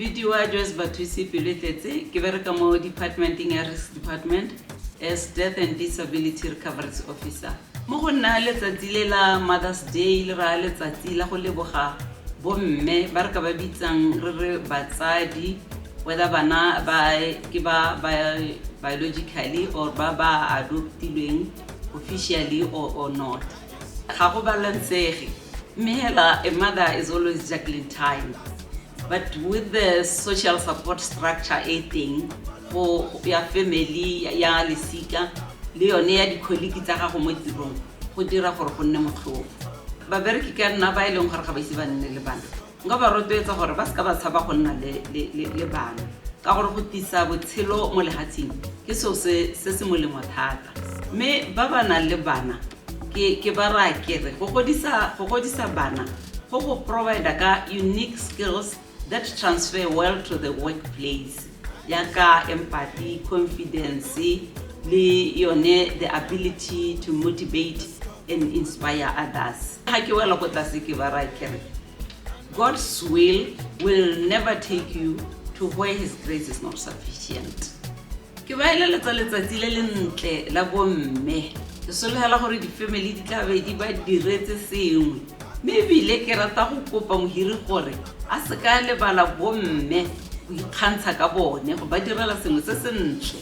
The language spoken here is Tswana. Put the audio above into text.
Bidiwa Joyce Bathusi Pelotletse, ke bereka mo departmenteng ya Risk Department as Death and Disability Recoveries Officer. Mo go nna letsatsi le la Mother's Day le raya letsatsi la go leboga bomme ba re ka ba bitsang re re batsadi, whether bana ba ke ba biologically or ba ba adoptilweng officially or not. Ga go balancege, mme hela a mother is always juggling time, but with the social support structure e teng go ya family, ya lesika, le yone ya di-colleague tsa gago mo tirong, go dira gore go nne motlhofo. Babereki ka nna ba e leng gore ga ba ise ba nne le bana, nka ba rotloetsa gore ba seka ba tshaba go nna le bana, ka gore go tlisa botshelo mo lehatsheng ke seo se se molemo thata. Mme ba ba nang le bana, ke ba raya kere go godisa bana go go provide ka unique skills that transfer well to the workplace, yaka empathy, confidence, le yone the ability to motivate and inspire others. Ga ke wela ko tlase, ke ba raya kere God's will never take you to where His grace is not sufficient. Ke ba eleletsa letsatsi le le ntle la bomme. Ke sologela gore di-family di tla be di ba diretse sengwe, mme ebile ke rata go kopa mohiri gore a se ka lebala bomme go ikgantsha ka bone, go ba direla sengwe se se ntle.